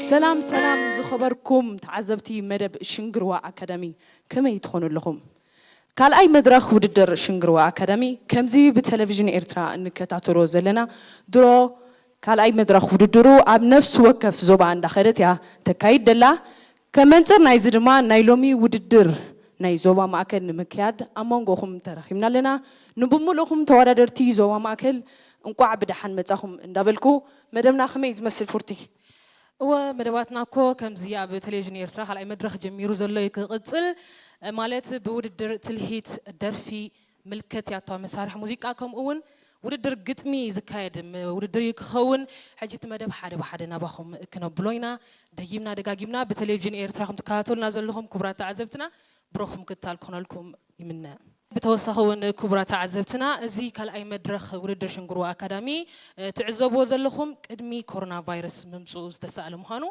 ሰላም ሰላም ዝኸበርኩም ተዓዘብቲ መደብ ሽንግርዋ ኣካዳሚ፣ ከመይ ትኾኑ ኣለኹም? ካልኣይ መድረኽ ውድድር ሽንግርዋ ኣካዳሚ ከምዚ ብቴሌቪዥን ኤርትራ እንከታተሎ ዘለና ድሮ ካልኣይ መድረኽ ውድድሩ ኣብ ነፍሲ ወከፍ ዞባ እንዳኸደት እያ ተካይድ ደላ። ከም መንጽር ናይዚ ድማ ናይ ሎሚ ውድድር ናይ ዞባ ማእከል ንምክያድ ኣብ መንጎኹም ተረኺብና ኣለና። ንብምልእኹም ተወዳደርቲ ዞባ ማእከል እንቋዕ ብደሓን መጻኹም እንዳበልኩ፣ መደብና ከመይ እዩ ዝመስል ፉርቲ? እወ፣ መደባትና እኮ ከምዚ ኣብ ቴሌቪዥን ኤርትራ ካልኣይ መድረኽ ጀሚሩ ዘሎ እዩ ክቕጽል። ማለት ብውድድር ትልሂት፣ ደርፊ፣ ምልከት ያታዊ መሳርሒ ሙዚቃ፣ ከምኡ እውን ውድድር ግጥሚ ዝካየድ ም-፣ ውድድር እዩ ክኸውን። ሕጂ እቲ መደብ ሓደ ብሓደ ናባኹም ክነብሎ ኢና። ደጊምና ደጋጊምና ብቴሌቪዥን ኤርትራ ከም ትከታተሉና ዘለኹም ክቡራት ተዓዘብትና ብሩኽ ምክትታል ክኾነልኩም ይምነ። ብተወሳኺ እውን ክቡራት ተዓዘብትና፣ እዚ ካልኣይ መድረኽ ውድድር ሽንግርዋ ኣካዳሚ፣ እ፣ ትዕዘብዎ ዘለኹም ቅድሚ ኮሮና ቫይረስ ምምፅኡ ዝተሳእለ ምዃኑ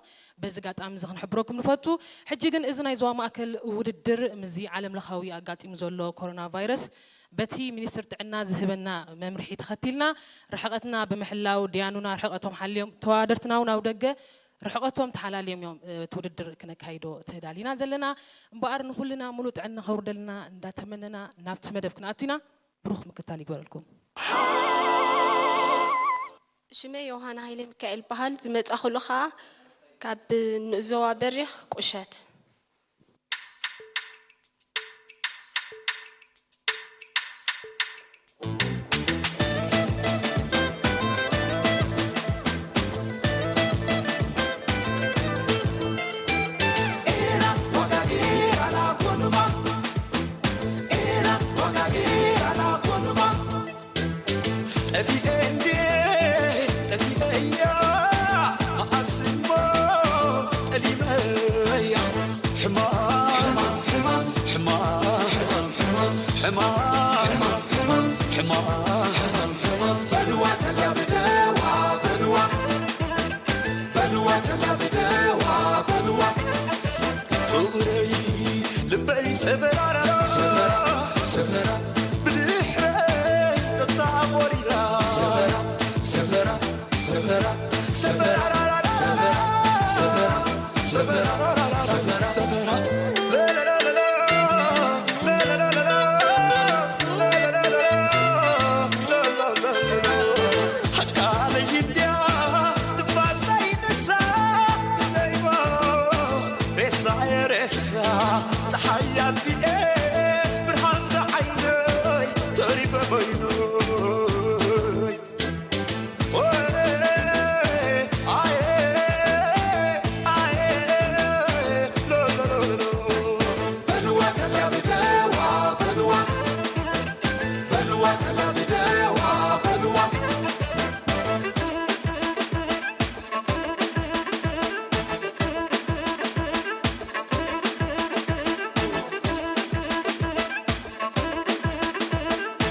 በዚ ኣጋጣሚ እዚ ክንሕብረኩም ንፈቱ። ሕጂ ግን እዚ ናይ ዞባ ማእከል ውድድር ምስዚ ዓለም ለኻዊ ኣጋጢሙ ዘሎ ኮሮና ቫይረስ በቲ ሚኒስትር ጥዕና ዝህበና መምርሒ ተኸቲልና ርሕቐትና ብምሕላው፣ ደያኑና ርሕቐቶም ሓልዮም፣ ተወዳደርትና እውን ኣብ ደገ ርሕቐቶም ተሓላልዮም እዮም፣ እ፣ እቲ ውድድር ክነካይዶ ተዳሊና ዘለና። እምበኣር ንኹልና ሙሉእ ጥዕና ከውርደልና እንዳተመነና ናብቲ መደብ ክንኣቱ ኢና። ብሩኽ ምክታል ይግበረልኩም። ሽመይ ዮሃና ሃይለ ሚካኤል በሃል። ዝመጻኹሉ ኸኣ ካብ ንእዞባ በሪኽ ቁሸት። ጠፊኤ እንዴ ጠፊኤ እያ መዓስ እሞ ጠሊመያ ሕማም ሕማም ሕማም ሕማም ሕማም ሕማም በልዋ ተላብደዋ በልዋ በልዋ ተላብደዋ በልዋ ፍቕረይ ልበይ ሰፈራራ ሰፈራ ሰፈራ ብድሕረይ ነታ ወሪራ ሰፈራ ሰፈራ ሰፈራ ሰፈራ ሰፈራ ሰፈራ ሰፈራ ሰፈራ ሓቃለይ እንድያ ትንፋሰይ ንሳ ብዘይቦ ሬሳየ ሬሳ ፀሓይ ኣቢኤ ብርሃን ዝዓይነይ ተሪፈ በይነይ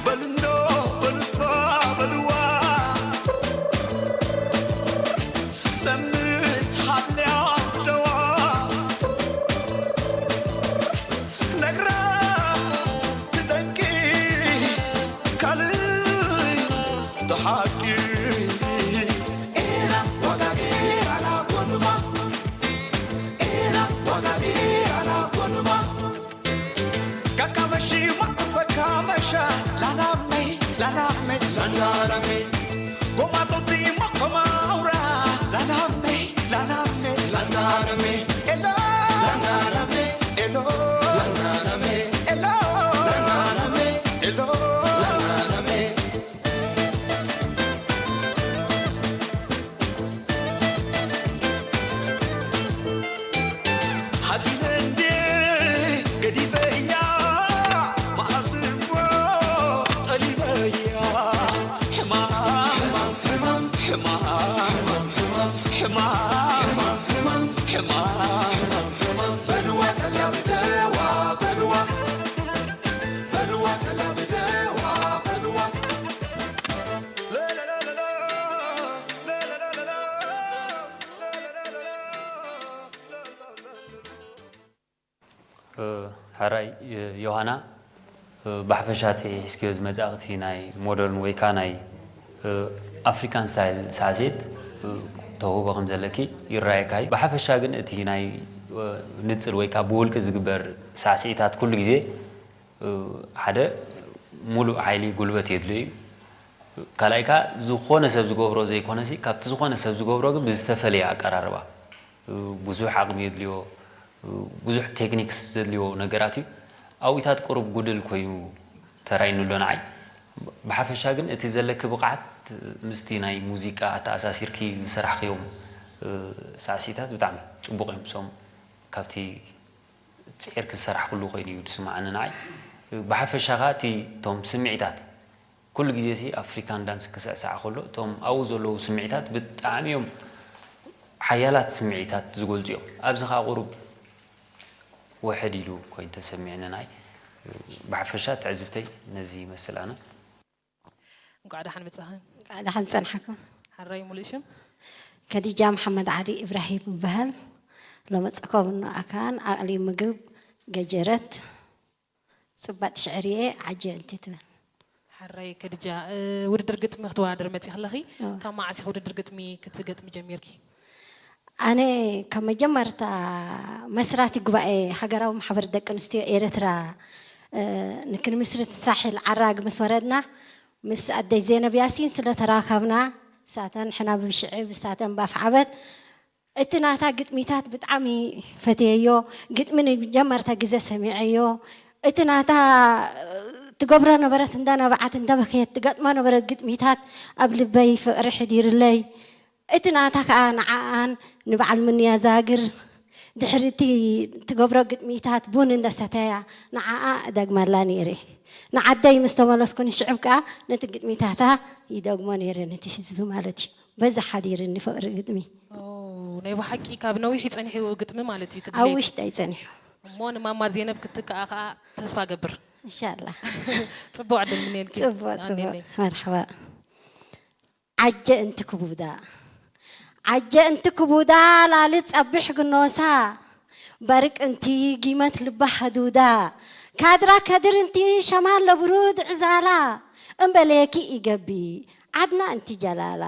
በልንዶ በልባ በልዋ ሰምት ሓልያ ደዋ ነግራ ትጠንቂ ካልእ ተሓቂ ኤላ ዋጋጌ ኣላ ጎንማ ኤላ ዋጋጌ ኣላ ጎንማ Kakamashi mafakamashi laname laname laname gomatotti makomaura laname laname laname elo laname elo laname elo laname elo laname ሓዚነ እንዴ ገዲፈያ መዓስ እሞ ጠሊበያ ሕማም ሕማም ሕማም ሕማም ሕማም ሕማም በልዋ ተላብደዋ በልዋ በልዋ ተላብደዋ በልዋ ሕራይ ዮሃና፣ ብሓፈሻ እቲ ሒዝክዮ ዝመጻእክቲ ናይ ሞደርን ወይ ከኣ ናይ ኣፍሪካን ስታይል ሳዕሲዒት ተውህቦ ከም ዘለኪ ይረኣየካ እዩ። ብሓፈሻ ግን እቲ ናይ ንጽል ወይ ከዓ ብውልቂ ዝግበር ሳዕስዒታት ኩሉ ግዜ ሓደ ሙሉእ ሓይሊ ጉልበት የድልዮ እዩ። ካልኣይ ከዓ ዝኾነ ሰብ ዝገብሮ ዘይኮነሲ ካብቲ ዝኾነ ሰብ ዝገብሮ ግን ብዝተፈለየ ኣቀራርባ ብዙሕ ዓቕሚ የድልዮ፣ ብዙሕ ቴክኒክስ ዘድልዮ ነገራት እዩ። ኣብኡታት ቁሩብ ጉድል ኮይኑ ተራይኑ ኣሎ ንዓይ። ብሓፈሻ ግን እቲ ዘለኪ ብቕዓት ምስቲ ናይ ሙዚቃ ኣተኣሳሲርኪ ዝሰራሕክዮም ሳዕሲታት ብጣዕሚ ጽቡቕ እዮም። እሶም ካብቲ ጽዒርኪ ዝሰራሕክሉ ኮይኑ እዩ ዝስምዓኒ ንዓይ። ብሓፈሻ ከኣ እቲ እቶም ስምዒታት ኩሉ ግዜ ሲ ኣፍሪካን ዳንስ ክስዕሳዕ ከሎ እቶም ኣብኡ ዘለዉ ስምዒታት ብጣዕሚ እዮም ሓያላት ስምዒታት ዝገልጹ እዮም። ኣብዚ ከኣ ቁሩብ ውሕድ ኢሉ ኮይኑ ተሰሚዕኒ ናይ ብሓፈሻ ትዕዝብተይ ነዚ ይመስል ኣነ። እንኳዕ ደሓን መጻኺ። እንኳዕ ደሓን ጸንሐኩም። ሓራይ ሙሉእ ሽም? ከዲጃ መሓመድ ዓሊ ኢብራሂም ይበሃል። ለመጸኮም ኣካን ኣቕሊ ምግብ ገጀረት ጽባጥ ሽዕርየ ዓጀ እንቲ ትብል። ሓራይ ከዲጃ፣ ውድድር ግጥሚ ክትወዳደሪ መጺኺ ኣለኺ። ካብ መዓስ ኢኺ ውድድር ግጥሚ ክትገጥሚ ጀሚርኪ? ኣነ ካብ መጀመርታ መስራቲ ጉባኤ ሃገራዊ ማሕበር ደቂ ኣንስትዮ ኤርትራ ንክንምስርት ሳሕል ዓራግ ምስ ወረድና ምስ ኣደይ ዜነብ ያሲን ስለ ተራኸብና ንሳተን ሕና ብሽዕብ ንሳተን ባፍ ዓበት እቲ ናታ ግጥሚታት ብጣዕሚ ፈትየዮ። ግጥሚ ንመጀመርታ ግዘ ሰሚዐዮ። እቲ ናታ ትገብሮ ነበረት እንዳ ነብዓት እንዳ በከየት ትገጥሞ ነበረት ግጥሚታት ኣብ ልበይ ፍቕሪ ሕዲርለይ። እቲ ናታ ከኣ ንዓኣን ንበዓል ምንያ ዛግር ድሕሪ እቲ ትገብሮ ግጥሚታት ቡን እንዳ ሰተያ ንዓኣ እደግመላ ነይረ። ንዓደይ ምስ ተመለስኩ ንሽዕብ ከኣ ነቲ ግጥሚታታ ይደግሞ ነይረ ነቲ ህዝቢ ማለት እዩ። በዚ ሓዲርኒ ፍቕሪ ግጥሚ። ኦ፣ ናይ ብሓቂ ካብ ነዊሕ ይጸኒሑ ግጥሚ ማለት እዩ እቲ ኣብ ድሌት። ውሽጠይ ጸኒሑ። እሞ ንማማ ዜነብ ክትክኣ ከኣ ተስፋ ገብር። እንሻላ። ጽቡቕ ዕድል ምንኤልኪ። ጽቡቕ ጽቡቕ። መርሓባ። ዓጀ እንቲ ክቡዳ ዓጀ እንቲ ክቡዳ ላሊ ጸቢሕ ግኖሳ በርቅ እንቲ ጊመት ልባ ሃዱዳ ካድራ ከድር እንቲ ሸማል ለብሩድ ዕዛላ እምበሌኪ ኢገቢ ዓድና እንቲ ጀላላ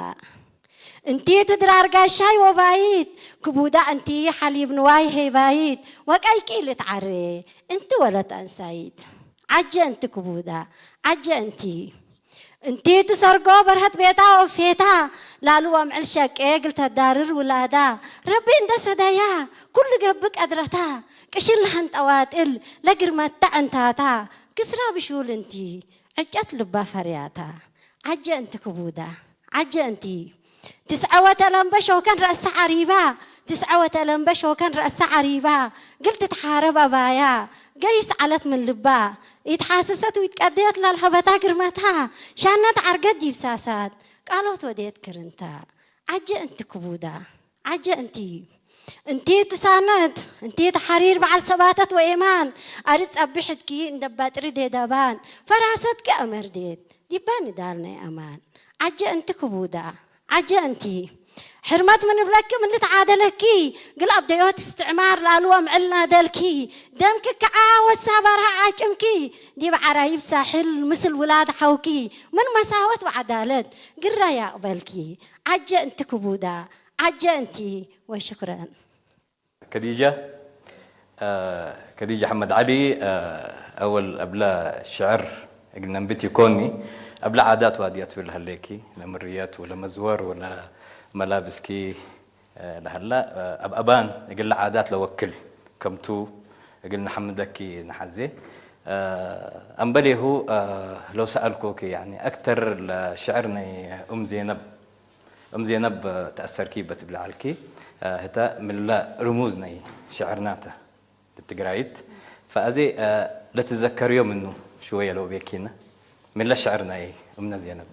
እንቲ ትድራር ጋሻይ ወባይት ክቡዳ እንቲ ሓሊብ ንዋይ ሄባይት ወቀይቂ ልትዓሬ እንቲ ወለት ኣንሳይት ዓጀ እንቲ ክቡዳ ዓጀ እንቲ እንቲ ትሰርጎ በርሀት ቤታ ወፌታ ላሉ ወምዕል ሸቄ ግልተዳርር ውላዳ ረቢ እንደ ሰደያ ኩሉ ገብእ ቀድረታ ቅሽል ለሀንጠዋጥል ለግርመታ ዕንታታ ክስራ ብሹል እንቲ ዕጨት ልባ ፈርያታ ዓጀ እንቲ ክቡዳ ዓጀ እንቲ ትስዐወተ ለምበ ሾከን ረእሳ ዓሪባ ትስዐወተ ለምበ ሾከን ረእሳ ዓሪባ ግል ትትሓረብ ኣባያ ገይስ ዓለት ምን ልባ ኢትሓስሰት ዊትቀደየት ላልሀበታ ግርመታ ሻነት ዓርገት ዲብሳሳት ቃሎት ወዴት ክርንታ ዓጀ እንቲ ክቡዳ ዓጀ እንቲ እንቲ ትሳነት እንቲ ተሓሪር በዓል ሰባተት ወኤማን ኣሪ ጸብሕትኪ እንደባጥሪ ዴዳባን ፈራሰትኪ ኣመርዴት ዲባ ንዳል ናይ ኣማን ዓጀ እንቲ ክቡዳ ዓጀ እንቲ ሕርመት ምንብለኪ ምልትዓደለኪ ግል ኣብ ደዮት እስትዕማር ላልዎ ምዕልና ደልኪ ደምኪ ከዓ ወሳ ባርሃ ዓጭምኪ ዲብ ዓራይብ ሳሕል ምስል ውላድ ሓውኪ ምን መሳወት ብዓዳለት ግራ ያቕበልኪ ዓጀ እንቲ ክቡዳ ዓጀ እንቲ ወሽክረን። ከዲጃ ከዲጃ ሓመድ ዓሊ ኣወል ኣብላ ሽዕር እግል ነንብት ይኮኒ ኣብላ ዓዳት ዋድያት ብልሃለኪ ለምርያት ወለመዝወር ወለመላብስኪ ለሃላ ኣብ ኣባን እግል ዓዳት ለወክል ከምቱ እግል ንሓምደኪ ንሓዜ ኣምበሌሁ ለው ሰኣልኮኪ ኣክተር ለሽዕር ናይ ኡም ዜነብ እም ዜነብ ተኣሰርኪ በትብሊ ዓልኪ ህተ ምለ ርሙዝ ናይ ሽዕርናተ ትግራይት ፈኣዜ ለትዘከርዮ ምኑ ሽወየ ለው ቤኪነ ምለ ሽዕር ናይ እምነ ዜነብ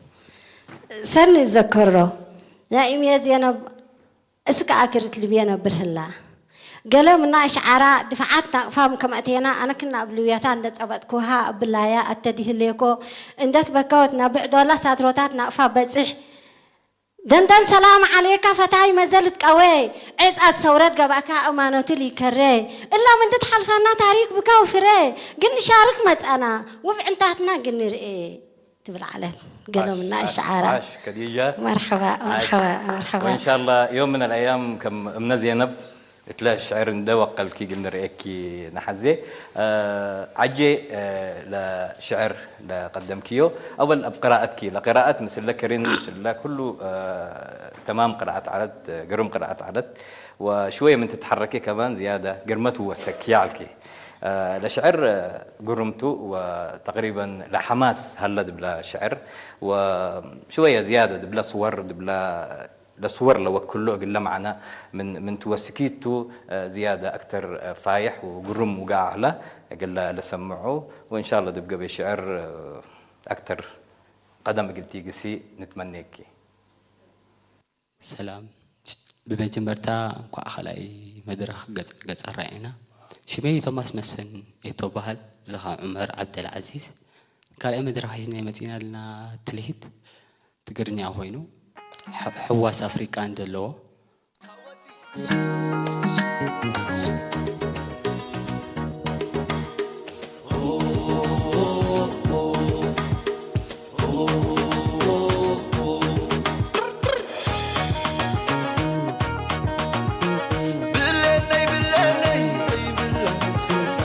ሰኒ ዘከሮ ናይ እምየ ዜነብ እስከ ኣክርት ልብየ ነብር ህላ ገለ ምና እሽዓራ ድፍዓት ናቕፋም ከመእቴና ኣነክና ኣብ ልብያታ እንደጸበጥኩሃ ኣብላያ ኣተዲህሌኮ እንደትበከወት ናብዕ ዶላ ሳትሮታት ናቕፋ በጽሕ ደንደን ሰላም ዓሌካ ፈታይ መዘል ትቀዌ ዔጻ ሰውረት ገባእካ እማኖቱ ሊከሬ እላ ምንዲ ትሓልፈና ታሪክ ብካው ፍሬ ግን ንሻርክ መጻና ውብዕንታትና ግን ንርኤ ትብል ዓለት ገሎም እና እሽዓራ عاش كديجة መርሐባ መርሐባ መርሐባ وإن شاء الله يوم من الأيام ከም እምነ ዜነብ እትለ ሽዕር እንደ ወቀልኪ ግን ንርእየኪ ንሓዜ ዓጄ ለሽዕር ለቀደምክዮ أول ኣብ قراءتك ለقراءة ምስለ ክሪን ምስለ ኩሉ ተማም قراءة ዓለት ግሩም قراءة ዓለት وشوية من تتحركي كمان زيادة ግርመት ወሰኪ ያልኪ ለሽዕር ግሩምቱ وتقريبا ለሐማስ ሀለ ድብላ ሽዕር وشوية زيادة ድብላ ስወር ድብላ ለስወር ለወክሎ እግለ ማዕና ምን ትወስኪቱ ዝያደ ኣክተር ፋይሕ ወግሩም ውጋዕ ኣላ እግለ ለሰምዑ وإن شاء الله ድብገበ ሽዕር ኣክተር ቀደም እግልቲ ግሲ ንትመኔኪ። ሰላም። ብመጀመርታ እንኳዕ ካልኣይ መድረኽ ገጽ ንገጽ ኣረኣየና። ሽመይ ቶማስ መስፍን እየ ተባሃል። እዚ ኸኣ ዑመር ዓብደልዓዚዝ። ካልኣይ መድረኽ ሒዝናዮ መጺእና ኣለና። ትልሂት ትግርኛ ኮይኑ፣ ሐ-፣ ሕዋስ ኣፍሪቃ እንደለዎ። ብለነይ ብለነይ ዘይብላ ሰፍታ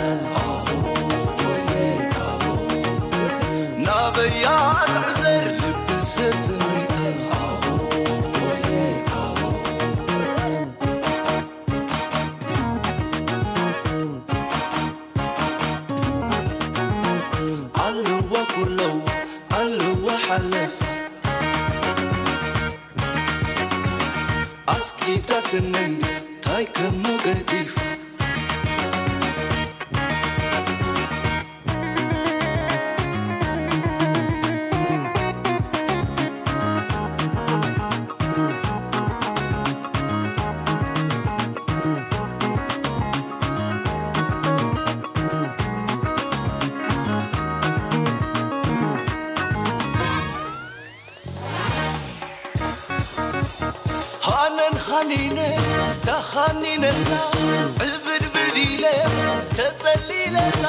ናበያ ትዕዘር ልቢ ሰብ ስሜታ ኣለዋ ኩለው ኣለዋ ሓለፋ ኣስቂዳትኒ እንታይ ከሞ ገዲፋ ሃነን ሃኒነ ተሃኒነላ ዕብድብድ ኢለ ተጸሊለላ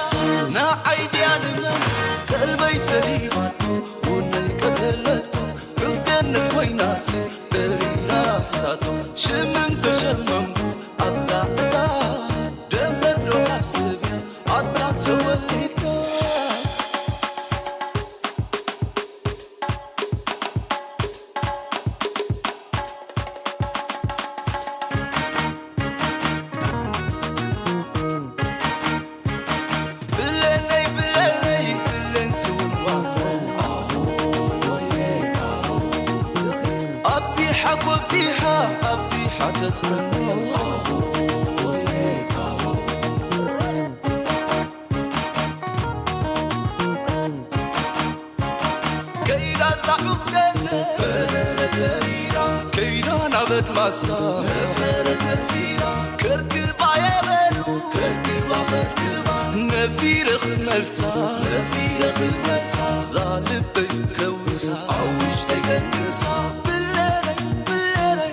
ንዓይ ድያ ንመን ቀልበይ ሰሊባቶ ውነይ ቀተለቶ እፍ ገነት ኮይናሲ ደሪራ ሒዛቶ ሽምም ተሸመምኩ ኣብዛ ዕዳ ደንበር ዶ ካብ ስብያ ኣታ ተወሊድካ ብለነይ ብለነይ ብለን ስውዋሶ ኣብዚሓ ጎብዚሓ ኣብዚሓ ተፅዕኖ ከይዳ እዛ ዑፍ ገነት ከይዳ ናብ ኣድማሳ ከርክባ የበሉ ነፊረ ክመልሳ እዛ ልበይ ከውሳ ኣብ ውሽጠይ ገንግሳ ብለለይ ብለለይ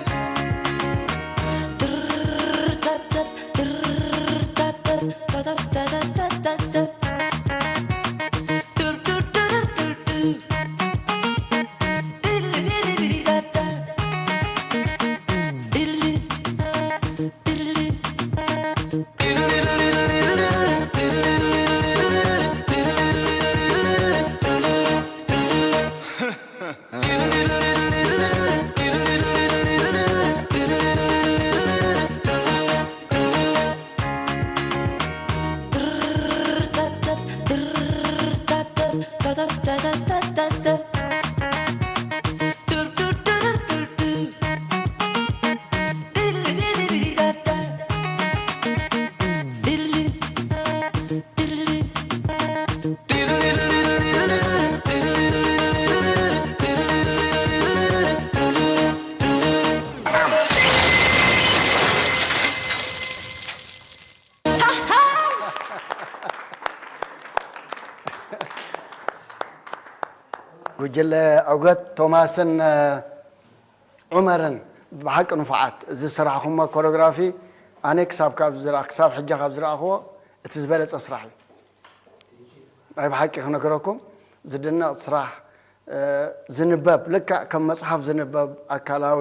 ጉጅለ ዑገት ቶማስን ዑመርን ብሓቂ ንፉዓት። እዚ ዝሰራሕኹሞ ኮረግራፊ ኣነ ክሳብ ካብ ዝረኣ ክሳብ ሕጂ ካብ ዝረኣኽዎ እቲ ዝበለጸ ስራሕ እዩ። ናይ ብሓቂ ክነግረኩም ዝድነቕ ስራሕ ዝንበብ፣ ልክዕ ከም መጽሓፍ ዝንበብ ኣካላዊ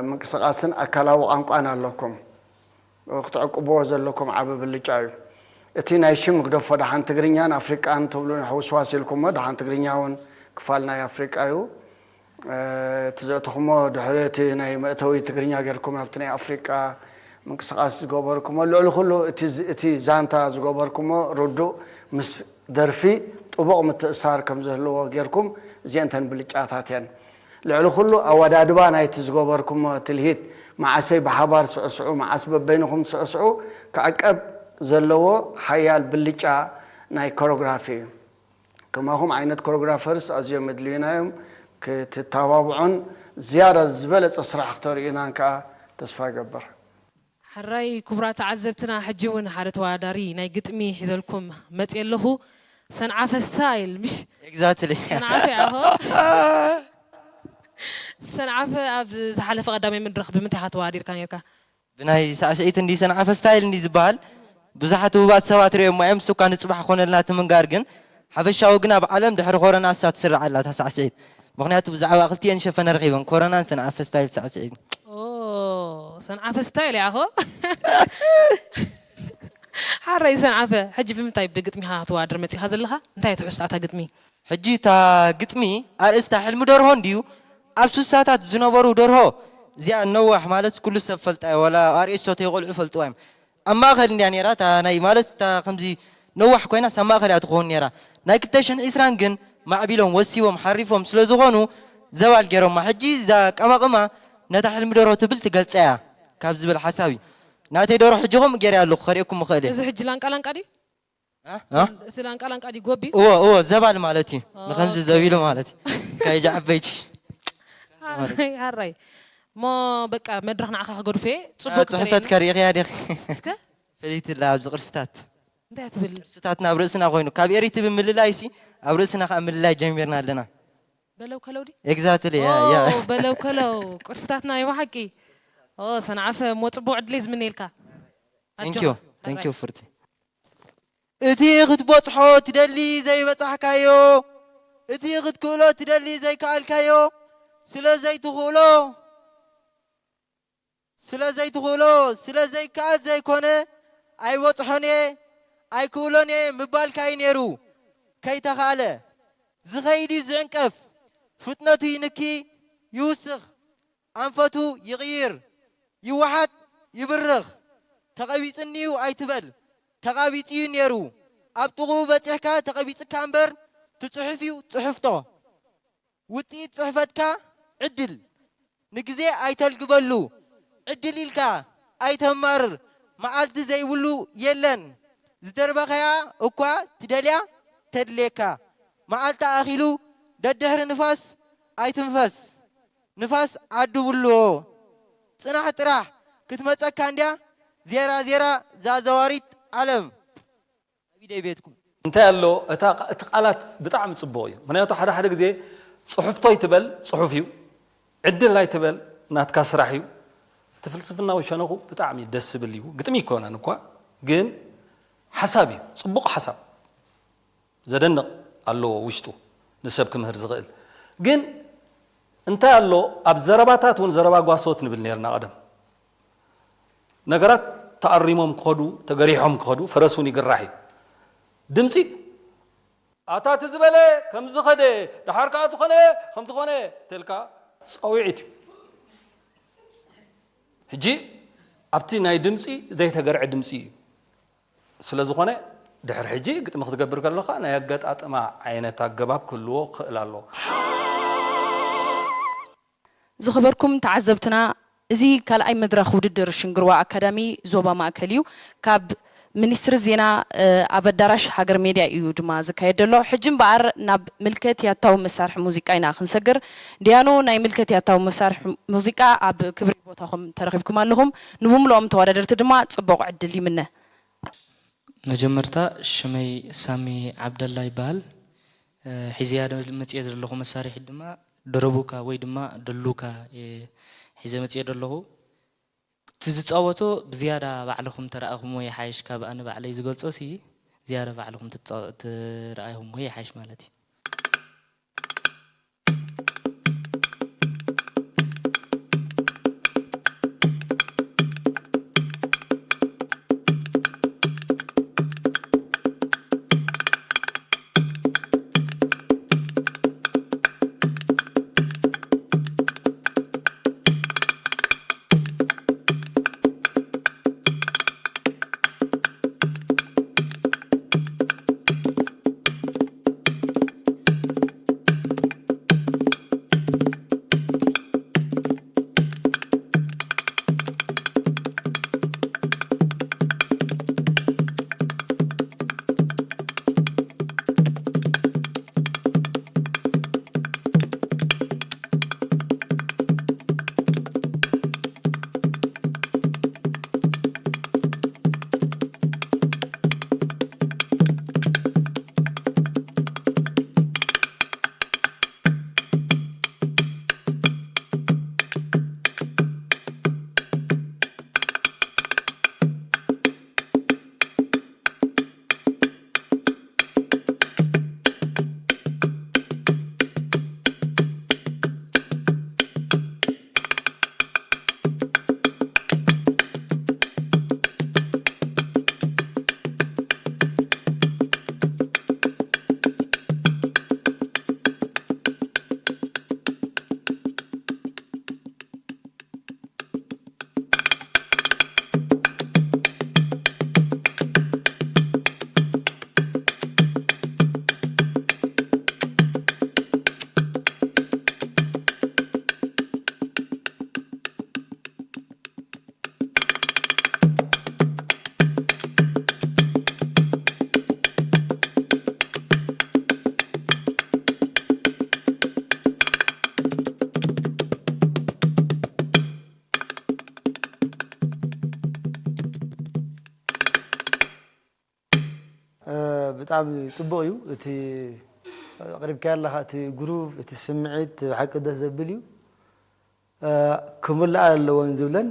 ምንቅስቓስን ኣካላዊ ቋንቋን ኣለኩም። ክትዕቅብዎ ዘለኩም ዓቢ ብልጫ እዩ። እቲ ናይ ሽም ግደፎ፣ ደሓን ትግርኛን ኣፍሪቃን ትብሉ፣ ሕውስዋስ ኢልኩሞ፣ ደሓን ትግርኛ እውን ክፋል ናይ ኣፍሪቃ እዩ። እቲ ዘእተኹሞ ድሕሪ እቲ ናይ መእተዊ ትግርኛ ጌርኩም ናብቲ ናይ ኣፍሪቃ ምንቅስቓስ ዝገበርኩሞ፣ ልዕሊ ኩሉ እቲ ዝ-፣ እቲ ዛንታ ዝገበርኩሞ ርዱእ፣ ምስ ደርፊ ጥቡቕ ምትእሳር ከም ዝህልዎ ጌርኩም፣ እዚአን እተን ብልጫታት እየን። ልዕሊ ኩሉ ኣወዳድባ ናይቲ ዝገበርኩሞ ትልሂት፣ መዓሰይ ብሓባር ስዕስዑ፣ መዓስ በበይንኹም ስዕስዑ፣ ክዕቀብ ዘለዎ ሓያል ብልጫ ናይ ኮሮግራፊ እዩ። ከማኹም ዓይነት ኮሮግራፈርስ ኣዝዮም የድልዩና እዮም። ክትተባብዑን ዝያዳ ዝበለጸ ስራሕ ክተርእዩናን ከኣ ተስፋ ይገብር። ሕራይ ክቡራት ተዓዘብትና፣ ሕጂ እውን ሓደ ተወዳዳሪ ናይ ግጥሚ ሒዘልኩም መፅየ ኣለኹ። ሰንዓፈ ስታይል፣ ምሽ? Exactly። ሰንዓፈ ኢኻ። ሰንዓፈ፣ ኣብ ዝሓለፈ ቀዳማይ መድረኽ ብምንታይ ኢኻ ተወዳዲርካ ነይርካ? ብናይ ሳዕስዒት እንዲ ሰንዓፈ ስታይል እንዲ ዝበሃል፣ ብዙሓት ህቡባት ሰባት ርእዮማ እዮም። ንሱ እኳ ንፅባሕ ክኾነልና እቲ ምንጋር ግን ሓፈሻዊ ግን ኣብ ዓለም ድሕሪ ኮረና እሳ ትስራዕ ኣላ እታ ሳዕስዒት። ምኽንያቱ ብዛዕባ ክልቲኤን ሸፈነ ረኺበን፣ ኮረናን ሰንዓፈ ስታይል ሳዕስዒት። ኦ፣ ሰንዓፈ ስታይል ኢኻ። ሓራይ ሰንዓፈ፣ ሕጂ ብምንታይ ብግጥሚ ኢኻ ክትወዳደር መጺኻ ዘለኻ? እንታይ ትሕዝቶ እታ ግጥሚ? ሕጂ እታ ግጥሚ ኣርእስታ ሕልሚ ደርሆ እንድዩ። ኣብ ሱሳታት ዝነበሩ ደርሆ፣ እዚኣ ነዋሕ ማለት ኩሉ ሰብ ፈልጣ እዩ፣ ዋላ ኣርእስቶ ተይቆልዑ ፈልጥዋ እዮም። ኣብ ማእኸል እንድያ ነይራ፣ እታ ናይ ማለት እታ ከምዚ ነዋሕ ኮይናስ ኣብ ማእኸል እያ ትኸውን ነይራ። ናይ ክልተ ሽሕን ዕስራን ግን ማዕቢሎም ወሲቦም ሓሪፎም ስለ ዝኾኑ ዘባል ገይሮማ። ሕጂ እዛ ቀማቕማ ነታ ሕልሚ ደርሆ ትብል ትገልጻ እያ ካብ ዝብል ሓሳብ እዩ። ናተይ ደርሆ ሕጂ ከምኡ ገይረ ኣለኹ፣ ከርእየኩም እኽእል እየ። እዚ ሕጂ ላንቃ ላንቃ ድዩ? እ? እ? እቲ ላንቃ ላንቃ ድዩ ጎቢ? እዎ፣ እዎ፣ ዘባል ማለት እዩ። ንኸምዚ ኦኬ። ዘቢሉ ማለት እዩ። ካይጃ ዓበይቲ። ሓራይ፣ ሓራይ። እሞ በቃ መድረኽ ንዓኻ ክገድፎ እየ። እ፣ ጽቡቅ ጽሑፈት ክትርእየኒ። ከርእኽያ ዲኺ? እስከ? ፈሊትላ ኣብዚ ቅርስታት። እንታይ ትብል? ቅርስታትና ኣብ ርእስና ኮይኑ። ካብ ኤሪትቢ ምልላይሲ ኣብ ርእስና ከኣ ምልላይ ጀሚርና ኣለና። በለው ከለው ድዩ? Exactly፣ yeah, yeah። ኦ፣ በለው ከለው። ቅርስታትና ናይ ብሓቂ። ኦ፣ ሰንዓፈ፣ እሞ ጽቡቅ ዕድል እየ ዝምነየልካ። Thank you፣ thank you ፍርቲ። እቲ ክትበጽሖ ትደሊ ዘይበጻሕካዮ፣ እቲ ክትክእሎ ትደሊ ዘይከኣልካዮ፣ ስለ ዘይትኽእሎ፣ ስለ ዘይትኽእሎ፣ ስለ ዘይከኣል ዘይኮነ፣ ኣይበጽሖን እየ፣ ኣይክእሎን እየ ምባልካ እዩ ነይሩ። ከይተኻእለ፣ ዝኸይድ እዩ ዝዕንቀፍ፣ ፍጥነቱ ይንኪ፣ ይውስኽ፣ ኣንፈቱ ይቕይር፣ ይወሓጥ፣ ይብርኽ። ተቐቢጽኒ'ዩ ኣይትበል፣ ተቓቢጹ'ዩ ነይሩ። ኣብ ጥቕኡ በጺሕካ ተቐቢጽካ እምበር ትጽሑፍ'ዩ ጽሑፍቶ። ውጽኢት ጽሕፈትካ ዕድል ንግዜ ኣይተልግበሉ። ዕድል ኢልካ ኣይተማርር፣ መዓልቲ ዘይብሉ የለን። ዝደርበኻያ እኳ ትደልያ ተድልየካ። መዓልቲ ኣኺሉ ደድሕሪ ንፋስ ኣይትንፈስ። ንፋስ ዓዱ ብልዎ። ጽናሕ ጥራሕ ክትመጸካ እንድያ ዜራ ዜራ ዛዘዋሪት ዓለም። ኣቢደይ ቤትኩም። እንታይ ኣሎ እታ እቲ ቃላት ብጣዕሚ ጽቡቕ እዩ። ምኽንያቱ ሓደ ሓደ ግዜ ጽሑፍቶ ኣይትበል ጽሑፍ እዩ። ዕድል ኣይትበል ናትካ ስራሕ እዩ። እቲ ፍልስፍናዊ ሸነኹ ብጣዕሚ ደስ ዝብል እዩ። ግጥሚ ኣይኮነን እኳ ግን ሓሳብ እዩ። ጽቡቕ ሓሳብ። ዘደንቕ ኣለዎ ውሽጡ ንሰብ ክምህር ዝኽእል። ግን እንታይ ኣሎ ኣብ ዘረባታት እውን ዘረባ ጓሶት ንብል ነርና ቀደም። ነገራት ተኣሪሞም ክኸዱ ተገሪሖም ክኸዱ ፈረስ እውን ይግራሕ እዩ። ድምፂ ኣታ እቲ ዝበለ ከምዚ ኸደ ደሓር ከዓ ዝኾነ ከምዝኾነ ተልካ ፃውዒት እዩ። ሕጂ ኣብቲ ናይ ድምፂ ዘይተገርዐ ድምፂ እዩ። ስለ ዝኾነ ድሕሪ ሕጂ ግጥሚ ክትገብር ከለኻ ናይ ኣገጣጥማ ዓይነት ኣገባብ ክህልዎ ክኽእል ኣለዎ። ዝኸበርኩም ተዓዘብትና፣ እዚ ካልኣይ መድረኽ ውድድር ሽንግርዋ ኣካዳሚ ዞባ ማእከል እዩ። ካብ ሚኒስትሪ ዜና ኣብ ኣዳራሽ ሃገር ሜድያ እዩ ድማ ዝካየድ ዘሎ። ሕጂ እምበኣር ናብ ምልከት ያታዊ መሳርሒ ሙዚቃ ኢና ክንሰግር። ዲያኑ ናይ ምልከት ያታዊ መሳርሒ ሙዚቃ ኣብ ክብሪ ቦታኹም ተረኺብኩም ኣለኹም። ንብምልኦም ተወዳደርቲ ድማ ጽቡቕ ዕድል ይምነ። መጀመርታ ሽመይ ሳሚ ዓብደላ ይበሃል። ሒዘያ መፅየ ዘለኹ መሳርሒት ድማ ደረቡካ ወይ ድማ ደሉካ እየ ሒዘ መፅየ ዘለኹ። እቲ ዝፃወቶ ብዝያዳ ባዕልኹም ተረኣኹምዎ ይሓይሽ፣ ካብ ኣነ ባዕለይ ዝገልፆ ሲ ዝያዳ ባዕልኹም ትፃ- ትረኣኹምዎ ይሓይሽ ማለት እዩ። ብጣዕሚ ጽቡቕ እዩ እቲ ኣቕሪብካዮ ኣለኻ፣ እቲ ግሩቭ፣ እቲ ስምዒት ብሓቂ ደስ ዘብል እዩ። እ፣ ክምላእ ኣለወን ዝብለን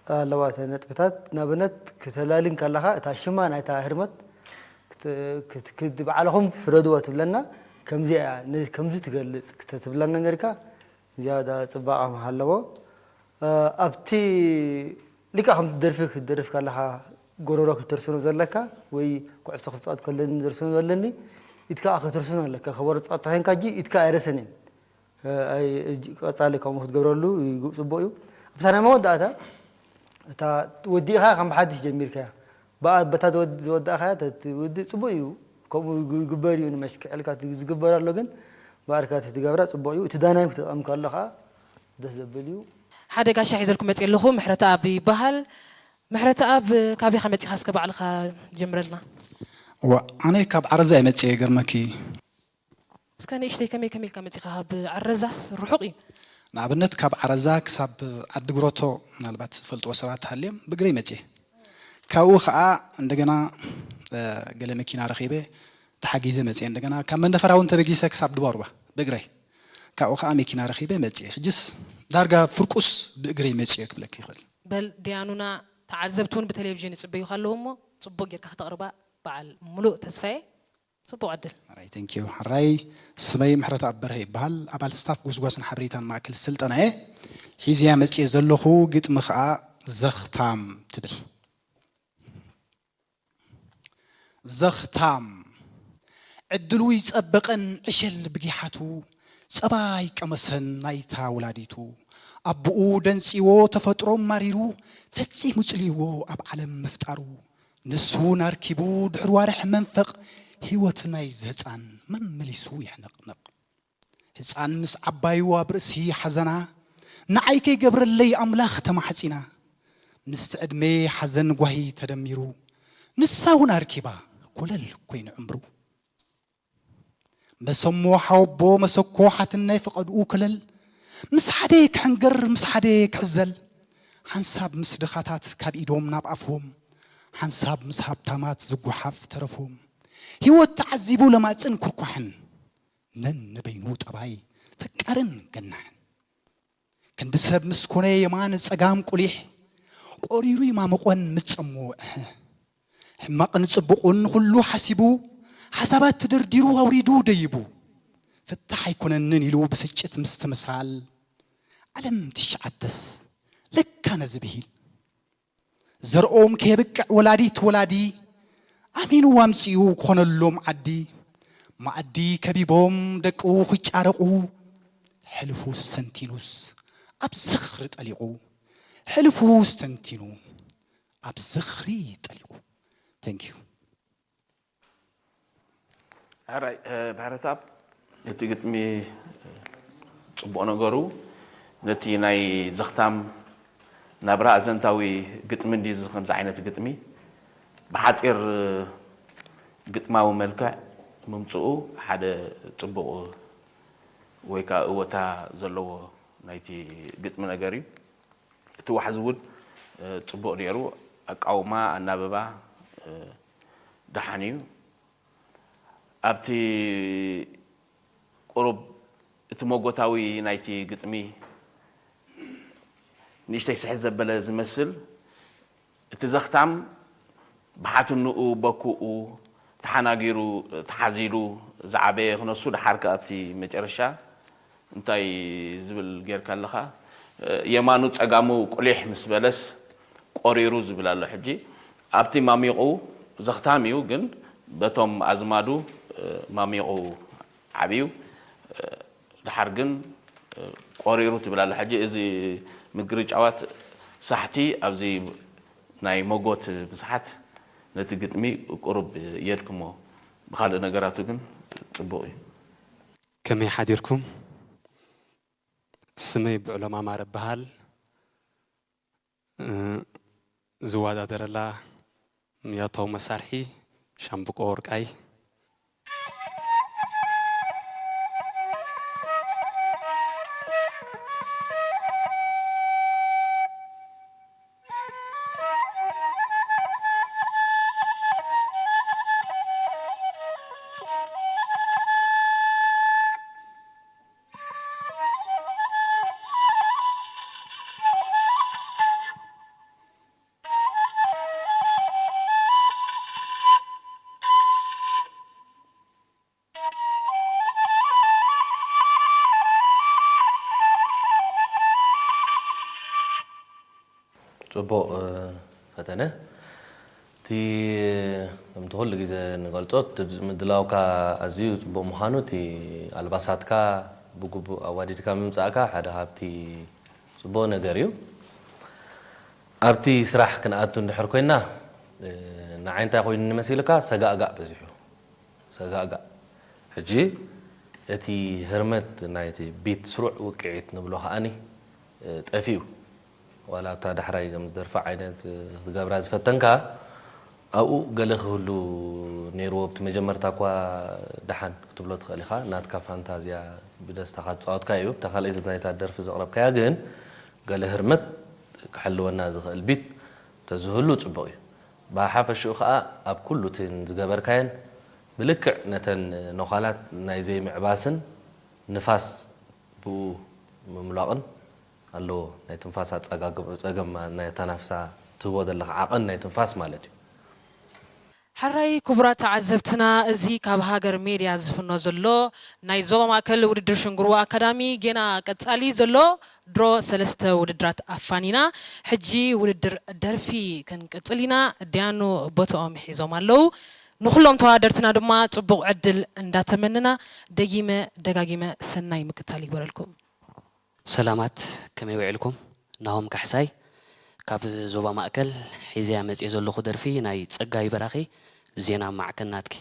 ኣለዋ እተን ነጥብታት። ንኣብነት ክተላሊ እንከለኻ እታ ሽማ ናይታ ህርመት ክት-፣ ክት-፣ ክት-፣ ባዕልኹም ፍረድዎ ትብለና። ከምዚ እያ፣ ነ-፣ ከምዚ ትገልጽ ክተትብለና ነርካ። ዝያዳ ጽባቐ ምሃለዎ። እ፣ ኣብቲ ሊቃ ከምቲ ደርፊ ክትደርፍ ከለኻ ጎረሮ ክትተርስኖ ዘለካ ወይ ኩዕሶ ክትጻወት ከለኒ ደርስኖ ዘለኒ ኢድካ ክትርስኖ ኣለካ። ከበሮ ትጻወት ተኾይንካ እጂ ኢድካ ኣይረሰንን። እ፣ ኣይ-፣ እጅ-፣ ቀጻሊ ከምኡ ክትገብረሉ ይግ-፣ ጽቡቕ እዩ። ኣብታ ናይ መወዳእታ እታ ወዲእኻ ከም ብሓድሽ ጀሚርካያ። በኣ-፣ በታ ዝወድ-፣ ዝወዳእኻያ ተ-፣ ትውድእ ጽቡቕ እዩ። ከምኡ ይግ-፣ ይግበር እዩ ንመሽክዕልካ ት-፣ ዝግበር ኣሎ ግን በኣርካ ትትገብራ ጽቡቕ እዩ። እቲ ዳናይም ክትጥቀም ከሎ ኸኣ ደስ ዘብል እዩ። ሓደ ጋሻ ሒዘልኩም መጽእ ኣለኹ፣ ምሕረተኣብ ይበሃል። ምሕረተኣብ፣ ካበይ ኢኻ መጺኻ? እስከ ባዕልኻ ጀምረልና። እዋ፣ ኣነ ካብ ዓረዛ እየ መጽእ፣ ይገርመኪ። እስከ ንእሽተይ ከመይ ከመይ ኢልካ መጺኻ? ካብ ዓረዛስ ርሑቕ እዩ። ንኣብነት ካብ ዓረዛ ክሳብ ዓዲ ግሮቶ ምናልባት ዝፈልጥዎ ሰባት ተሃልዮም ብእግረይ መጽየ። ካብኡ ኸኣ እንደገና፣ እ፣ ገለ መኪና ረኺበ ተሓጊዘ መጽየ። እንደገና ካብ መንደፈራ እውን ተበጊሰ ክሳብ ድባሩባ ብእግረይ። ካብኡ ኸኣ መኪና ረኺበ መጽየ። ሕጅስ ዳርጋ ፍርቁስ ብእግረይ መጽየ ክብለኪ ይኽእል። በል ዲያኑና፣ ተዓዘብቲ እውን ብቴሌቪዥን ይጽበዩኻ ኣለዉ እሞ ጽቡቕ ጌርካ ከተቕርባ በዓል ሙሉእ ተስፋ እየ። ጽቡቕ ዕድል። ሕራይ፣ thank you። ሕራይ፣ ስመይ ምሕረተኣብ በርሀ ይበሃል። ኣባል ስታፍ ጎስጓስን ሓበሬታን ማእከል ስልጠና እየ። ሒዘያ መጽየ ዘለኹ ግጥሚ ኸኣ ዘኽታም ትብል። ዘኽታም። ዕድሉ ይጸበቐን ዕሸል ብጊሓቱ፣ ጸባ ይቀመሰን ናይታ ወላዲቱ። ኣቦኡ ደንጽይዎ ተፈጥሮ ማሪሩ፣ ፈጺሙ ጽልይዎ ኣብ ዓለም ምፍጣሩ። ንሱ እውን ኣርኪቡ ድሕሪ ዋርሕ መንፈቕ፣ ህይወት ናይዚ ህጻን መመሊሱ ይሕነቕነቕ። ህጻን ምስ ዓባዩ ኣብ ርእሲ ሓዘና፣ ንዓይ ከይገብረለይ ኣምላኽ ተማሕጺና። ምስቲ ዕድመ ሓዘን ጓሂ ተደሚሩ፣ ንሳ እውን ኣርኪባ ኮለል ኮይኑ ዕምሩ። መሰሞ ሓወቦ መሰኮ ሓትናይ ፈቐድኡ ክለል፣ ምስ ሓደ ክሕንገር ምስ ሓደ ክሕዘል፣ ሓንሳብ ምስ ድኻታት ካብ ኢዶም ናብ ኣፍዎም፣ ሓንሳብ ምስ ሃብታማት ዝጓሓፍ ተረፎም። ህይወት ተዓዚቡ ለማጽን ኩርኳሕን፣ ነንበይኑ ጠባይ ፈቃርን ገናሕን። ክንዲ ሰብ ምስ ኮነ የማን ጸጋም ቁሊሕ፣ ቆሪሩ ይማምቖን ምስ ጸሞ እህ። ሕማቕን ጽቡቑን ንኹሉ ሓሲቡ፣ ሓሳባት ተደርዲሩ ኣውሪዱ ደይቡ። ፍታሕ ኣይኮነንን ኢሉ ብስጭት ምስትምሳል። ዓለም ትሽዓተስ ለካ ነዚ ብሂል። ዘርኦም ከየብቅዕ ወላዲት ወላዲ፣ ኣሚኑ ኣምጺኡ ክኾነሎም ዓዲ። መኣዲ ከቢቦም ደቁ ክጫረቑ፣ ሕልፉ ስተንቲኑስ ኣብ ዝኽሪ ጠሊቑ። ሕልፉ ስተንቲኑ ኣብ ዝኽሪ ጠሊቑ። Thank you። ሕራይ፣ እ፣ ብሕረታብ እቲ ግጥሚ፣ እ፣ ጽቡቕ ነገሩ ነቲ ናይ ዘኽታም ናብራ ኣዘንታዊ ግጥሚ እንዲ እዚ ከምዚ ዓይነት ግጥሚ ብሓጺር፣ እ፣ ግጥማዊ መልክዕ ምምጽኡ ሓደ ጽቡቕ ወይ ከኣ እወታ ዘለዎ ናይቲ ግጥሚ ነገር እዩ። እቲ ዋሕዚ እውን፣ እ፣ ጽቡቕ ነይሩ። ኣቃውማ፣ ኣናብባ፣ እ፣ ደሓን እዩ። ኣብቲ ቁሩብ እቲ መጎታዊ ናይቲ ግጥሚ ንእሽተይ ስሕት ዘበለ ዝመስል፣ እቲ ዘኽታም ብሓትንኡ በኩኡ ተሓናጊሩ ተሓዚሉ ዝዓበየ ክነሱ፣ ደሓር ከኣ ኣብቲ መጨረሻ እንታይ ዝብል ጌርካ ኣለኻ? የማኑ ጸጋሙ ቁሊሕ ምስ በለስ ቆሪሩ ዝብል ኣሎ። ሕጂ ኣብቲ ማሚቑ ዘኽታም እዩ፣ ግን በቶም ኣዝማዱ ማሚቑ ዓብዩ። ድሓር ግን ቆሪሩ ትብል ኣላ። ሕጂ እዚ ምግርጫዋት ሳሕቲ ኣብዚ ናይ መጎት ምስሓት ነቲ ግጥሚ ቁሩብ የድክሞ። ብኻልእ ነገራቱ ግን ጽቡቕ እዩ። ከመይ ሓዲርኩም? ስመይ ብዕሎም ኣማረ እበሃል። እ፣ ዝወዳደረላ ያታዊ መሳርሒ ሻምብቆ ወርቃይ። ጽቡቕ። ፈተነ፣ እቲ ከምቲ ኩሉ ግዜ ንገልጾ፣ እቲ ምድላውካ ኣዝዩ ጽቡቕ ምዃኑ፣ እቲ ኣልባሳትካ ብግቡእ ኣዋዲድካ ምምጻእካ ሓደ ካብቲ ጽቡቕ ነገር እዩ። ኣብቲ ስራሕ ክንኣቱ እንድሕር ኮይና፣ ንዓይ እንታይ ኮይኑ መሲልካ፣ ሰጋእጋእ በዚሑ። ሰጋእጋእ። ሕጂ እቲ ህርመት ናይቲ ቢት፣ ስሩዕ ውቅዒት ንብሎ ከኣኒ፣ እ፣ ጠፊኡ። ዋላ ኣብታ ዳሕራይ ከም ዝደርፋ ዓይነት፣ እ፣ ክትገብራ ዝፈተንካ፣ ኣብኡ ገለ ክህሉ ነይርዎ። ኣብቲ መጀመርታ እኳ ደሓን ክትብሎ ትኽእል ኢኻ። ናትካ ፋንታዝያ ብደስታ ካትጻወትካ እዩ። ኣብታ ካልኣይቲ ናይታ ደርፊ ዘቕረብካያ ግን ገለ ህርመት ክሕልወና ዝኽእል ቢት ተዝህሉ ጽቡቕ እዩ። ብሓፈሽኡ ከኣ ኣብ ኩሉ እተን ዝገበርካየን ብልክዕ ነተን ነዃላት ናይ ዘይምዕባስን ንፋስ ብኡ ምምላቕን ኣለዎ። ናይ ትንፋስ ኣጸጋግም-፣ ጸገም ናይ ኣተናፍሳ ትህቦ ዘለኻ ዓቐን ናይ ትንፋስ ማለት እዩ። ሕራይ ክቡራት ተዓዘብትና፣ እዚ ካብ ሃገር ሜድያ ዝፍኖ ዘሎ ናይ ዞባ ማእከል ውድድር ሽንጉርዋ ኣካዳሚ ጌና ቀጻሊ ዘሎ ድሮ ሰለስተ ውድድራት ኣፋኒና፣ ሕጂ ውድድር ደርፊ ክንቅጽል ኢና። ዲያኑ ቦትኦም ሒዞም ኣለዉ። ንኹሎም ተወዳደርትና ድማ ጽቡቕ ዕድል እንዳተመነና፣ ደጊመ ደጋጊመ ሰናይ ምክታል ይግበረልኩም። ሰላማት፣ ከመይ ውዒልኩም? ናሆም ካሕሳይ ካብ ዞባ ማእከል ሒዘያ መጽየ ዘለኹ ደርፊ ናይ ጸጋይ በራኺ፣ ዜና ማዕከናትኪ።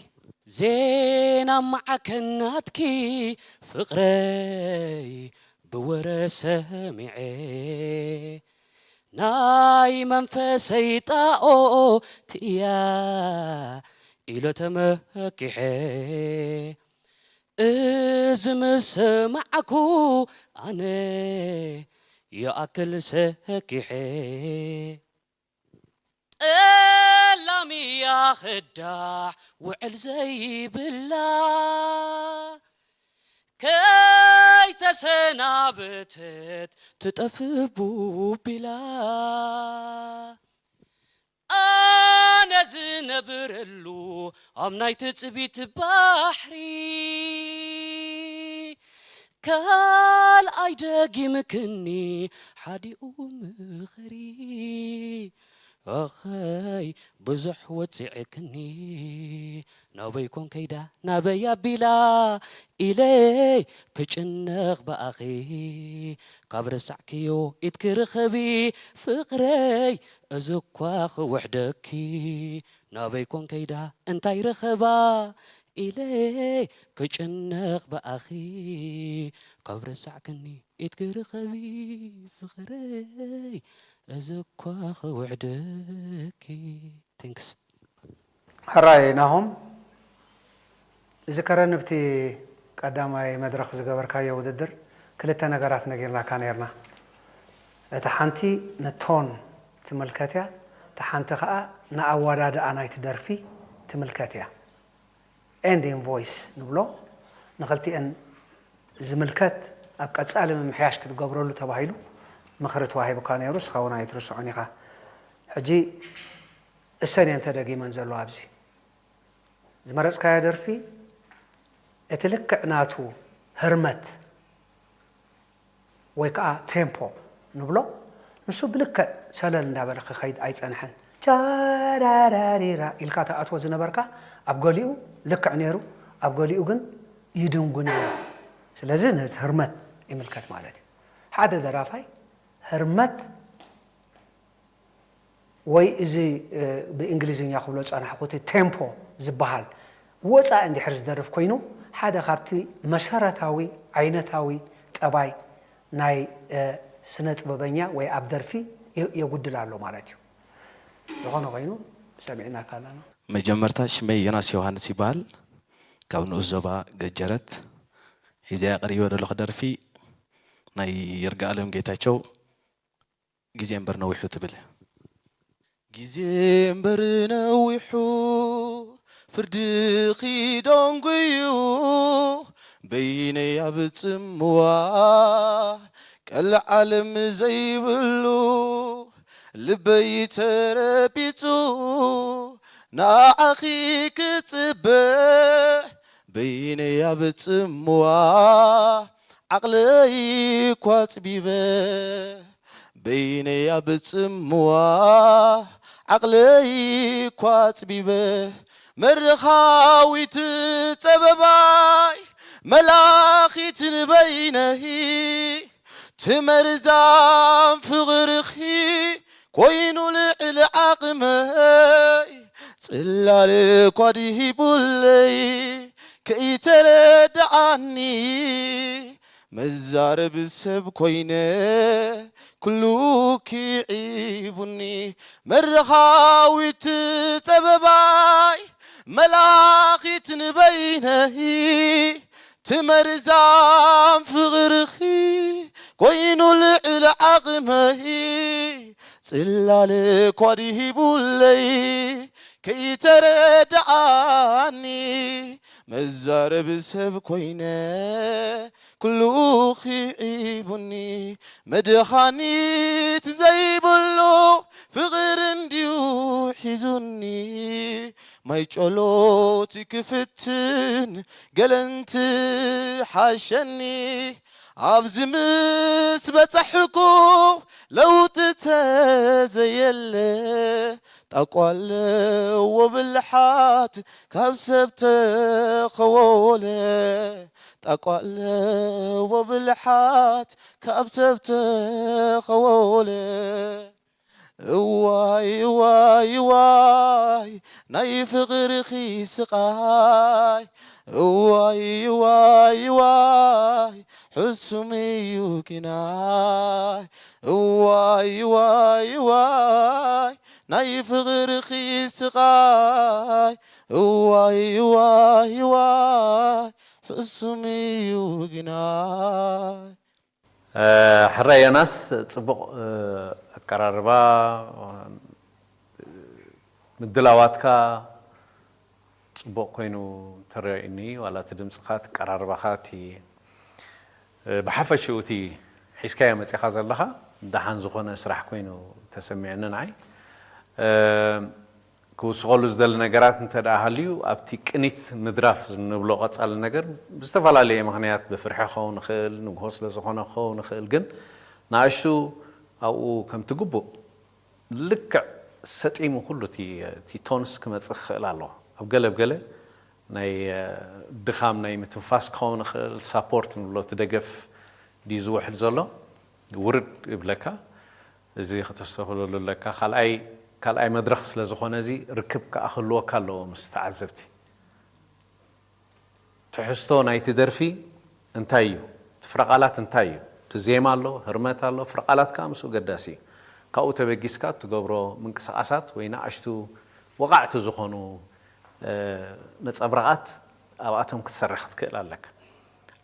ዜና ማዕከናትኪ ፍቕረይ ብወረ ሰሚዐ፣ ናይ መንፈሰይ ጣኦት እያ ኢለ ተመኪሐ። እዚ ምስ ሰማዕኩ ኣነ ይኣክል ሰኪሐ። ጠላም እያ ኽዳዕ ውዕል ዘይብላ፣ ከይተሰናበተት ትጠፍእ ቡቢላ። ኣነ ዝነብረሉ ኣብ ናይ ትጽቢት ባሕሪ፣ ካልኣይ ደጊምክኒ ሓዲኡ ምኽሪ። ኣኸይ ብዙሕ ወጺዕክኒ፣ ናበይ ኮን ከይዳ ናበይ ኣቢላ ኢለይ ክጭነቕ ብኣኺ። ካብ ረሳዕክዮ ኢድኪ ርኸቢ ፍቕረይ፣ እዚ እኳ ክውሕደኪ። ናበይ ኮን ከይዳ እንታይ ረኸባ ኢለይ ክጭነቕ ብኣኺ። ካብ ረሳዕክኒ ኢድኪ ርኸቢ ፍቕረይ፣ እዚ እኳ ክውሕደኪ። ቴንክስ። ሕራይ ናሆም፣ ዝከረኒ ኣብቲ ቀዳማይ መድረኽ ዝገበርካዮ ውድድር ክልተ ነገራት ነጊርናካ ነይርና። እታ ሓንቲ ንቶን ትምልከት እያ፣ እታ ሓንቲ ኸኣ ንኣወዳድኣ ናይቲ ደርፊ ትምልከት እያ። ኤንድ ኢን ቮይስ ንብሎ፣ ንኽልቲኤን ዝምልከት ኣብ ቀጻሊ ምምሕያሽ ክትገብረሉ ተባሂሉ ምኽሪ ተዋሂቡካ ነይሩ፣ ንስኻ እውን ኣይትርስዖን ኢኻ። ሕጂ እሰን እየን ተደጊመን ዘለዋ ኣብዚ። ዝመረጽካዮ ደርፊ እቲ ልክዕ ናቱ ህርመት ወይ ከዓ ቴምፖ ንብሎ፣ ንሱ ብልክዕ ሰለል እንዳበለ ክኸይድ ኣይጸንሐን። ቻራራሪራ ኢልካ ትኣትዎ ዝነበርካ ኣብ ገሊኡ ልክዕ ነይሩ፣ ኣብ ገሊኡ ግን ይድንጉ ነይሩ። ስለዚ ነዚ ህርመት ይምልከት ማለት እዩ። ሓደ ደራፋይ ህርመት ወይ እዚ፣ እ፣ ብእንግሊዝኛ ክብሎ ዝጸናሕኩ እቲ ቴምፖ ዝበሃል ወጻኢ እንድሕር ዝደርፍ ኮይኑ፣ ሓደ ካብቲ መሰረታዊ ዓይነታዊ ጠባይ ናይ፣ እ፣ ስነ ጥበበኛ ወይ ኣብ ደርፊ የ-፣ የጉድል ኣሎ ማለት እዩ። ዝኾነ ኮይኑ ሰሚዕናካ ኣለና። መጀመርታ ሽመይ ዮናስ ዮሃንስ ይበሃል። ካብ ንኡስ ዞባ ገጀረት። ሒዘያ ቀሪበ ዘለኹ ደርፊ ናይ ይርጋኣለም ጌታቸው ግዜ እምበር ነዊሑ ትብል። ግዜ እምበር ነዊሑ ፍርድኺ ደንጉዩ፣ በይነይ ኣብ ጽምዋ ቀልዓለም ዘይብሉ ልበይ ተረቢጹ ንዓኺ ክጽበ፣ በይነይ ኣብ ጽምዋ ዓቕለይ እኳ ኣጽቢበ። በይነይ ኣብ ጽምዋ ዓቕለይ እኳ ኣጽቢበ፣ መርኻዊት ጸበባይ መላኺት ንበይነይ፣ ትመርዛም ፍቕርኺ ኮይኑ ልዕሊ ዓቕመይ፣ ጽላል እኳ ድሂቡለይ ከይተረድኣኒ፣ መዛረቢ ሰብ ኮይነ ኩሉ ኪዒቡኒ። መርኻዊት ጸበባይ መላኺት ንበይነይ፣ ትመርዛም ፍቕርኺ ኮይኑ ልዕሊ ዓቕመይ፣ ጽላል እኳ ድሂቡለይ ከይተረድኣኒ፣ መዛረቢ ሰብ ኮይነ ኩሉ ኺዒቡኒ፣ መድኻኒት ዘይብሉ ፍቕሪ እንድዩ ሒዙኒ። ማይ ጨሎት ክፍትን ገለንቲ ሓሸኒ፣ ኣብዚ ምስ በጻሕኩ ለውጢ ተዘየለ፣ ጣቋ ኣለዎ ብልሓት ካብ ሰብ ተኸወለ፣ ጣቋ ኣለዎ ብልሓት ካብ ሰብ ተኸወለ። እዋይ እዋይ እዋይ ናይ ፍቕርኺ ስቓይ፣ እዋይ እዋይ እዋይ ሕሱም እዩ ኪናይ፣ እዋይ እዋይ እዋይ ናይ ፍቕርኺ ስቓይ፣ እዋይ እዋይ እዋይ ሕሱም እዩ ግናይ። ሕራይ ዮናስ፣ ጽቡቕ ኣቀራርባ፣ ምድላዋትካ ጽቡቕ ኮይኑ ተረኢኒ። ዋላ እቲ ድምጽኻ፣ እቲ ኣቀራርባኻ፣ እቲ ብሓፈሽኡ እቲ ሒዝካዮ መጺኻ ዘለኻ ደሓን ዝኾነ ስራሕ ኮይኑ ተሰሚዑኒ ንዓይ። ክውስኸሉ ዝደሊ ነገራት እንተ ደኣ ሃልዩ፣ ኣብቲ ቅኒት ምድራፍ ንብሎ ቀጻሊ ነገር ብዝተፈላለየ ምኽንያት፣ ብፍርሒ ክኸውን ይኽእል፣ ንግሆ ስለ ዝኾነ ክኸውን ይኽእል፣ ግን ንኣሽቱ ኣብኡ ከምቲ ግቡእ ልክዕ ሰጢሙ ኩሉ እቲ እቲ ቶንስ ክመጽእ ክኽእል ኣለዎ። ኣብ ገለ ኣብ ገለ ናይ ድኻም ናይ ምትንፋስ ክኸውን ይኽእል፣ ሳፖርት ንብሎ እቲ ደገፍ ድዩ ዝውሕድ ዘሎ ውርድ ይብለካ። እዚ ከተስተብህለሉ ኣለካ። ካልኣይ ካልኣይ መድረኽ ስለ ዝኾነ እዚ ርክብ ከኣ ክህልወካ ኣለዎ ምስ ተዓዘብቲ። ትሕዝቶ ናይቲ ደርፊ እንታይ እዩ? እቲ ፍረቓላት እንታይ እዩ? እቲ ዜማ ኣሎ፣ ህርመት ኣሎ፣ ፍረቓላት ከኣ ምስኡ ገዳሲ እዩ። ካብኡ ተበጊስካ እትገብሮ ምንቅስቓሳት ወይ ንኣሽቱ ወቓዕቲ ዝኾኑ ነጸብራቓት ኣብኣቶም ክትሰርሕ ክትክእል ኣለካ።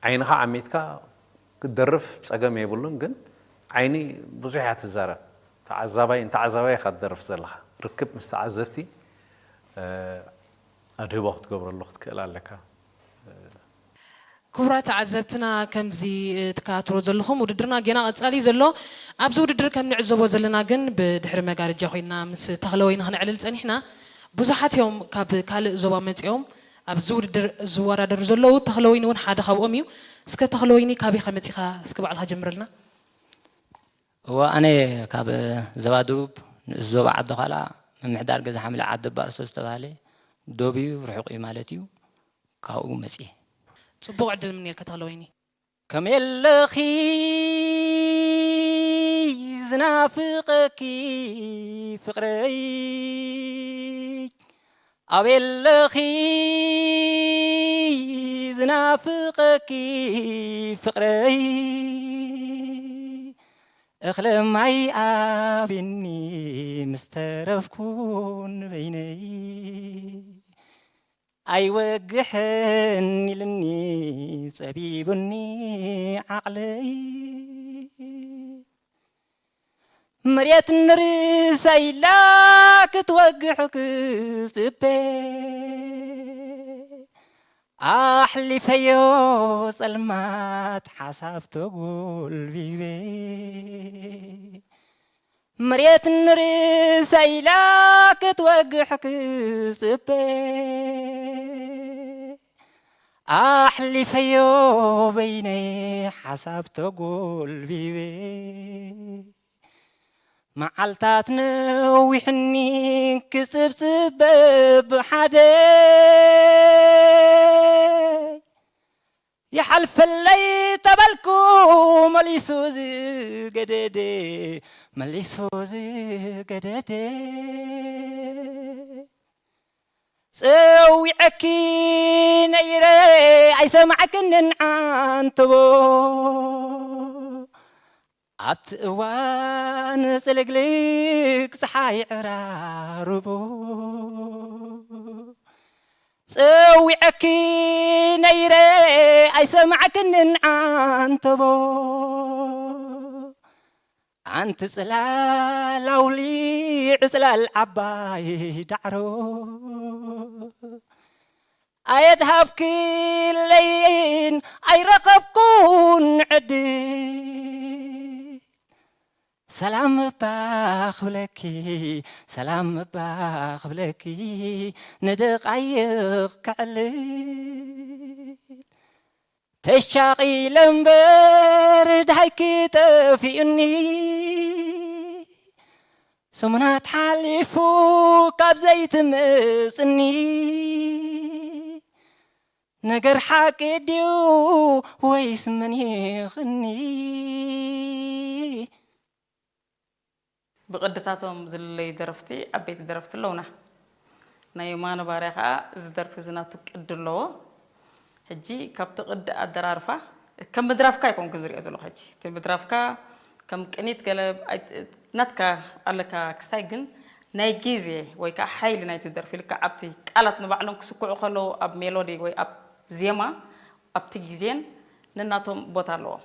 ዓይንኻ ዓሚትካ ክትደርፍ ጸገም የብሉን፣ ግን ዓይኒ ብዙሕ እያ ትዛረብ። ተዓዛባይ ንተዓዛባይ ኢኻ ትደርፍ ዘለኻ። ርክብ ምስ ተዓዘብቲ ኣድህቦ ክትገብረሉ ክትክእል ኣለካ። ክቡራት ተዓዘብትና፣ ከምዚ ትከታተልዎ ዘለኹም ውድድርና ጌና ቀጻሊ እዩ ዘሎ። ኣብዚ ውድድር ከም ንዕዘቦ ዘለና ግን ብድሕሪ መጋረጃ ኮይንና ምስ ተኽለወይኒ ክነዕልል ጸኒሕና። ብዙሓት እዮም ካብ ካልእ ዞባ መጺኦም ኣብዚ ውድድር ዝወዳደሩ ዘለዉ። ተኽለወይኒ እውን ሓደ ካብኦም እዩ። እስከ ተኽለወይኒ ካበይ ኢኻ መጺኻ? እስከ ባዕልኻ ጀምረልና። እወ ኣነ ካብ ዘባ ደቡብ ንኡስ ዞባ ዓዲ ዃላ ምምሕዳር ገዛ ሓምለ ዓዲ ባርሶ ዝተባህለ ዶብ እዩ ርሑቕ እዩ ማለት እዩ ካብኡ መፅየ ፅቡቕ ዕድል ምንየልካ ተኽለ ወይኒ ከም የለኺ ዝናፍቐኪ ፍቕረይ ኣበይ ኣለኺ ዝናፍቐኪ ፍቕረይ እኽለ ማይ ኣብኒ ምስ ተረፍኩ ንበይነይ ኣይወግሕን ኢልኒ ጸቢቡኒ ዓቕለይ መሬት ንርእሳ ኢላ ክትወግሕ ክጽበ ኣሕሊፈዮ ጸልማት ሓሳብ ተጎልቢበ መሬት ንርእሳ ኢላ ክትወግሕ ክጽበ ኣሕሊፈዮ በይነይ ሓሳብ ተጎልቢበ መዓልታት ነዊሕኒ ክጽብጽብ ብሓደ ይሓልፈለይ ተበልኩ መሊሱ ዝገደደ መሊሱ ዝገደደ ጸዊዐኪ ነይረ ኣይሰማዕክንን ዓንተቦ ኣብቲ እዋን ጽልግልግ ጸሓይ ዕራርቦ ጸዊዐኪ ነይረ ኣይሰማዕክንን ዓንተቦ ኣንቲ ጽላል ኣውሊዕ ጽላል ዓባይ ዳዕሮ ኣየድሃብክለይን ኣይረኸብኩን ዕድል ሰላም እባ ክብለኪ ሰላም እባ ክብለኪ ንደቓይቕ ከዕልል ተሻቒለ እምበር ድሃይኪ ጠፊኡኒ ሰሙናት ሓሊፉ ካብ ዘይትምጽኒ ነገር ሓቂ ድዩ ወይስ መኒኽኒ ብቕድታቶም ዝልለዩ ደረፍቲ ዓበይቲ ደረፍቲ ኣለውና። ናይ የማነ ባርያ ከዓ እዚ ደርፊ እዚ ናቱ ቅዲ ኣለዎ። ሕጂ ካብቲ ቅዲ ኣደራርፋ ከም ምድራፍካ ኣይኮንኩን ዝሪኦ ዘለኹ። ሕጂ እቲ ምድራፍካ ከም ቅኒት ገለ ኣይ- ናትካ ኣለካ ክሳይ ግን ናይ ግዜ ወይ ከዓ ሓይሊ ናይቲ ደርፊ ልክዕ ኣብቲ ቃላት ንባዕሎም ክስክዑ ከለዉ ኣብ ሜሎዲ ወይ ኣብ ዜማ ኣብቲ ግዜን ነናቶም ቦታ ኣለዎም።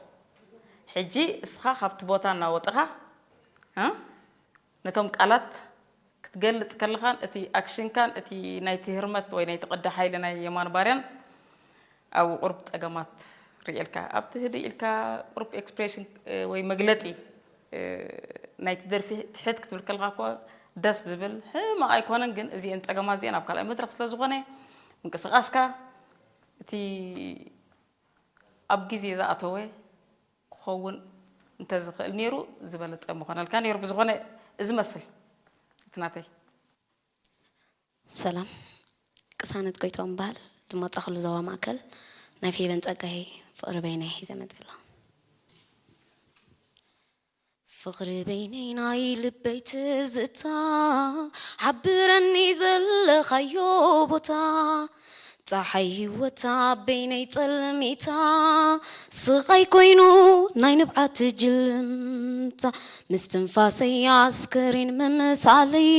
ሕጂ እስኻ ካብቲ ቦታ እናወፅኻ እ ነቶም ቃላት ክትገልፅ ከለኻን እቲ ኣክሽንካን እቲ ናይቲ ህርመት ወይ ናይቲ ቅዲ ሓይሊ ናይ የማነ ባርያን ኣብኡ ቁሩብ ፀገማት ርእየልካ ኣብቲ ህድእ ኢልካ ቁሩብ ኤክስፕሬሽን ወይ መግለፂ ናይቲ ደርፊ ትሕት ክትብል ከለኻ እኮ ደስ ዝብል ሕማቕ ኣይኮነን ግን እዚአን ፀገማት እዚአን ኣብ ካልኣይ መድረኽ ስለ ዝኾነ ምንቅስቓስካ እቲ ኣብ ግዜ ዝኣተወ ክኸውን እንተዝኽእል ነይሩ ዝበለፀ ምኾነልካ ነይሩ ብዝኾነ እዚ መስል እቲ ናተይ ሰላም ቅሳነት ጎይቶም በሃል ዝመፃኹሉ ዞባ ማእከል ናይ ፌበን ፀጋይ ፍቕሪ በይነይ ሒዘ መፅእ ኣለኹ ፍቕሪ በይነይ ናይ ልበይ ትዝታ ሓብረኒ ዘለኻዮ ቦታ ፀሓይ ህይወታ በይነይ ፀልሚታ ስቓይ ኮይኑ ናይ ንብዓት ጅልምታ ምስ ትንፋሰይ ኣስከሬን ምምሳለይ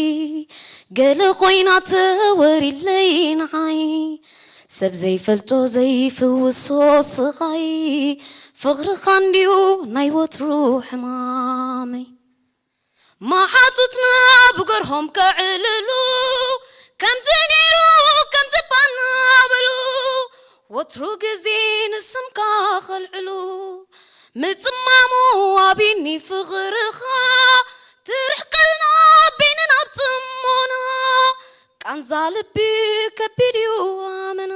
ገለ ኮይና ተወሪለይ ንዓይ ሰብ ዘይፈልጦ ዘይፍውሶ ስቓይ ፍቕርኻ እንድዩ ናይ ወትሩ ሕማመይ ማሓዙትና ብገርሆም ከዕልሉ ከምዚ ነይሩ ከምዚ ባና በሉ ወትሩ ግዜ ንስምካ ከልዕሉ ምጽማሙ ኣብዩኒ ፍቕርኻ ትርሕቀልና በይንና ኣብ ጽሞና ቃንዛ ልቢ ከቢድ እዩ ኣመና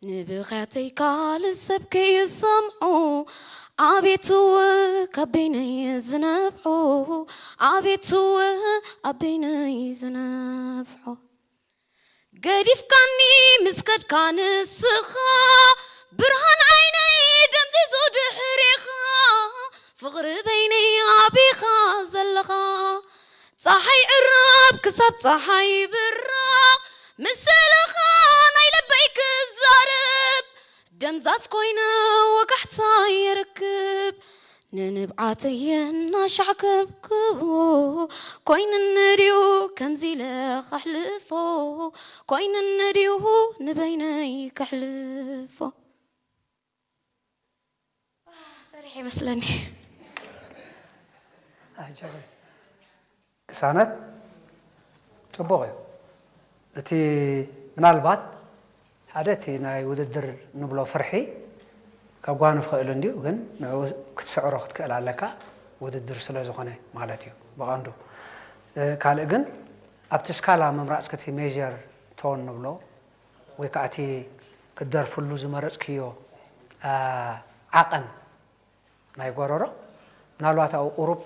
ንብኽያተይ ካልእ ሰብ ከይሰምዖ ኣቤት እወ ካብ በይነይ ዝነብዖ ኣቤት እወ ኣብ በይነይ ዝነብዖ ገዲፍካኒ ምስ ከድካ ንስኻ ብርሃን ዓይነይ ደምዚዙ ድሕሬኻ ፍቕሪ በይነይ ኣቢኻ ዘለኻ ጸሓይ ዕራብ ክሳብ ጸሓይ ብራቕ ምስልኻ ናይ ልበይ ክዛረብ ደምዛዝ ኮይነ ወጋሕታ የርክብ ንንብዓተይ እናሻዕከብክዎ ኮይንኒ ድዩ ከምዚ ኢለ ከሕልፎ ኮይንኒ ድዩ ንበይነይ ከሕልፎ ፈሪሐ ይመስለኒ ቅሳነት ፅቡቕ እዩ እቲ ምናልባት ሓደ እቲ ናይ ውድድር ንብሎ ፍርሒ ከጓንፍ ክእል እንድዩ ግን ንኡ ክትስዕሮ ክትክእል ኣለካ ውድድር ስለ ዝኾነ ማለት እዩ ብቐንዱ ካልእ ግን ኣብቲ ስካላ ምምራፅ ክቲ ሜር ቶን ንብሎ ወይ ከዓ እቲ ክትደርፍሉ ዝመረፅክዮ ዓቐን ናይ ጎረሮ ምናልባት ኣብኡ ቁሩብ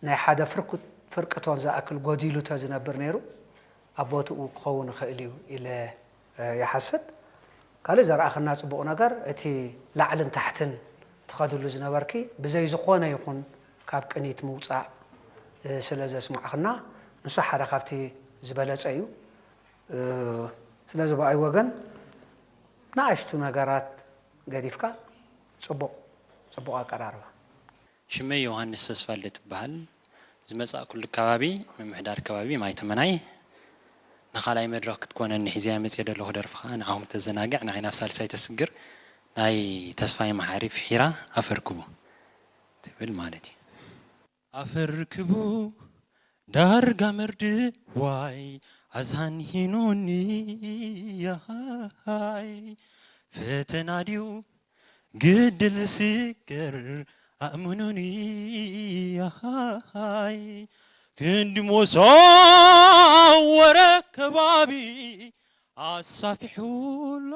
ናይ ሓደ ፍርቁ-፣ ፍርቂ ቶን ዝኣክል ጎዲሉ ተዝነብር ነይሩ፣ ኣብ ቦትኡ ክኸውን ይኽእል እዩ ኢለ፣ እ፣ ይሓስብ። ካልእ ዘርኣኽና ጽቡቕ ነገር፣ እቲ ላዕልን ታሕትን ትኸድሉ ዝነበርኪ፣ ብዘይ ዝኾነ ይኹን ካብ ቅኒት ምውጻእ፣ እ፣ ስለ ዘስማዕኽና፣ ንሱ ሓደ ካብቲ ዝበለጸ እዩ። እ፣ ስለዚ ብኣይ ወገን፣ ንኣሽቱ ነገራት ገዲፍካ፣ ጽቡቕ፣ ጽቡቕ ኣቀራርባ። ሽመይ ዮሃንስ ተስፋልደ ትበሃል። ዝመጻእኩሉ ከባቢ ምምሕዳር ከባቢ ማይ ተመናይ። ንኻልኣይ መድረኽ ክትኮነኒ ሒዘያ መጽየ ዘለኹ ደርፊ ኸኣ ንዓኹም ተዘናግዕ፣ ንዓይ ናብ ሳልሳይ ተስግር፣ ናይ ተስፋይ መሓሪ ፍሒራ ኣፈርክቡ ትብል ማለት እዩ። ኣፈርክቡ ዳርጋ መርድዋይ ኣዝሃንሂኑኒ ያሃይ ፈተና ድዩ ግድል ስገር ኣእምኑኒ ያሃይ ክንዲ ሞሳ ወረ ከባቢ ኣሳፊሑሎ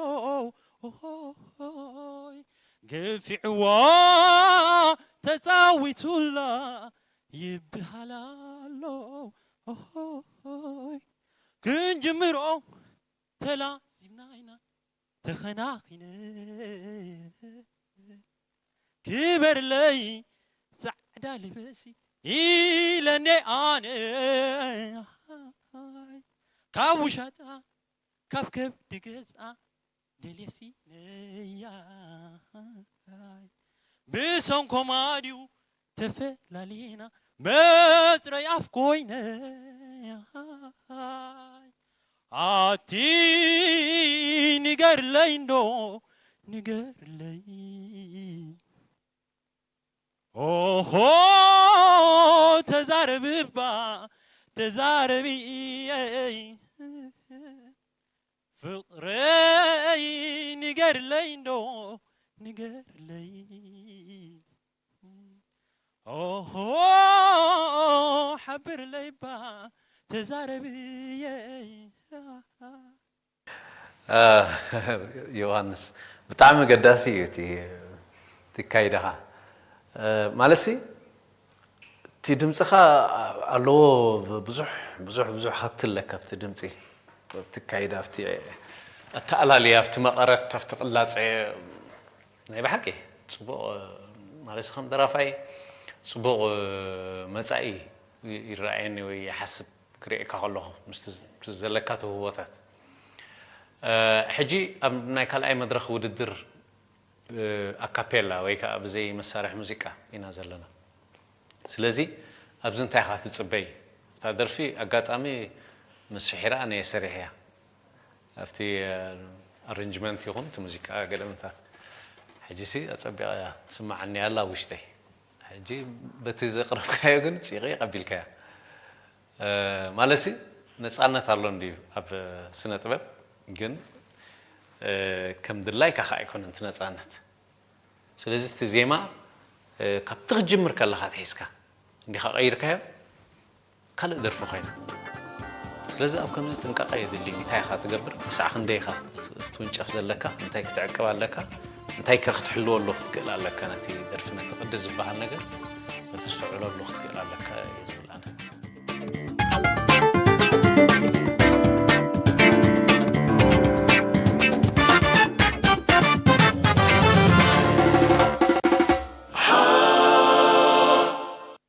ኦሆይ፣ ገፊዕዋ ተጻዊቱላ ይብሃል ኣሎ ኦሆይ፣ ክንጅምሮ ተላዚምና ኢና ተኸናኺነ ክበርለይ ጻዕዳ ልበሲ ኢለኔ ኣነ ካብ ውሻጣ ካብ ከብዲ ገዝኣ ደልየሲ ነያ ብሰንኮማ ድዩ ተፈላሊና መጽረይ ኣፍ ኮይነ ኣቲ ንገርለይ እንዶ ንገርለይ ኦሆ ተዛረብባ ተዛረብየይ ፍቕረይ ንገርለይ እንዶ ንገርለይ ኦሆ ሓብርለይባ ተዛረብየይ ዮሃንስ ብጣዕሚ ገዳሲ እዩ እቲ ኣካይዳኻ። ማለትሲ እቲ ድምፅኻ ኣለዎ ብዙሕ ብዙሕ ብዙሕ ሃብቲ ኣለካ ኣብቲ ድምፂ ኣብቲ ኣካይዳ ኣብቲ ኣተኣላልያ ኣብቲ መቐረት ኣብቲ ቅላፀ ናይ ብሓቂ ፅቡቕ ማለት ከም ደራፋይ ፅቡቕ መፃኢ ይረኣየኒ ወይ ይሓስብ ክርእየካ ከለኹ ምስቲ ዘለካ ተውህቦታት ሕጂ ኣብ ናይ ካልኣይ መድረኽ ውድድር ኣካፔላ ወይ ከዓ ብዘይ መሳርሒ ሙዚቃ ኢና ዘለና ስለዚ ኣብዚ እንታይ ኢኻ ትፅበይ እታ ደርፊ ኣጋጣሚ ምስ ሽሒራኣ ነየ ሰሪሐያ ኣብቲ ኣረንጅመንት ይኹን እቲ ሙዚቃ ገለምንታት ሕጂ ሲ ኣፀቢቐ ትስማዓኒ ኣላ ውሽጠይ ሕጂ በቲ ዘቕረብካዮ ግን ፅይቐ ቀቢልካያ ማለትሲ ነፃነት ኣሎ እንድዩ ኣብ ስነ ጥበብ ግን ከም ድላይካ ከዓ ኣይኮነን እቲ ነፃነት ስለዚ እቲ ዜማ ካብቲ ክትጅምር ከለካ ትሒዝካ እንዲካ ቀይርካዮ ካልእ ደርፊ ኮይኑ ስለዚ ኣብ ከምዚ ጥንቃቐ የድሊ እንታይ ኢኻ ትገብር ክሳዕ ክንደይ ኢኻ ትውንጨፍ ዘለካ እንታይ ክትዕቅብ ኣለካ እንታይ ከ ክትሕልወሉ ክትክእል ኣለካ ነቲ ደርፊ ነቲ ቅዲ ዝበሃል ነገር ከተስተውዕለሉ ክትክእል ኣለካ እየ ዝብል ኣነ